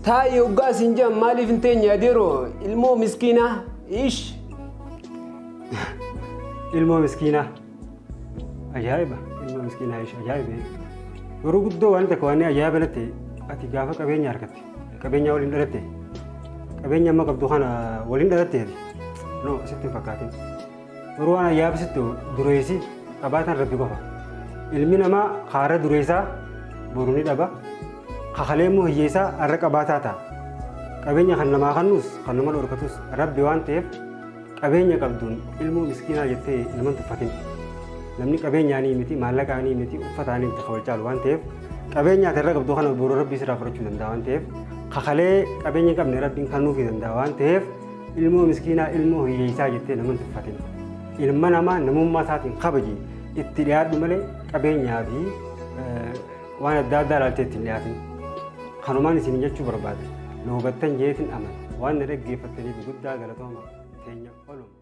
Taa'i hoggaa siin jedhan maaliif hin teenye adeeroo ilmoo miskiinaa ish. Ilmoo miskiinaa. Ajaa'iba! Ilmoo miskiinaa ish ajaa'iba. Yeroo guddoo waan takka waan ajaa'iba natti ati gaafa qabeenya argatte qabeenya waliin dhalatte qabeenya amma qabdu kana waliin dhalatte no sitti hin fakkaatin. Yeroo waan ajaa'iba sitti dureessi qabaatan rabbi qofa. Ilmi namaa kaara dureessaa boru ni dhaba. Kakalee immoo hiyyeessaa har'a qabaataa ta'a. Qabeenya kan namaa kennus kan nama dhorkatus rabbi waan ta'eef qabeenya qabduun ilmoo miskiinaa jettee nama hin tuffatin. Namni qabeenyaanii miti maallaqaanii miti uffataanii miti kan wal caalu waan ta'eef qabeenya ati irra qabdu kana boru rabbi sirraa fudhachuu danda'a waan ta'eef kakalee qabeenya hin qabne rabbiin kennuufii danda'a waan ta'eef ilmoo miskiinaa ilmoo hiyyeessaa jettee nama hin tuffatin. Ilma namaa namummaa isaatiin kabaji itti dhiyaadhu malee qabeenyaa fi waan adda addaa ilaaltee ittiin dhiyaatin. Kanumaan isin jechuu barbaade. Nu hubattan jeetin amana. Waan na dhaggeeffattaniif guddaa galatooma. Teenya oluma.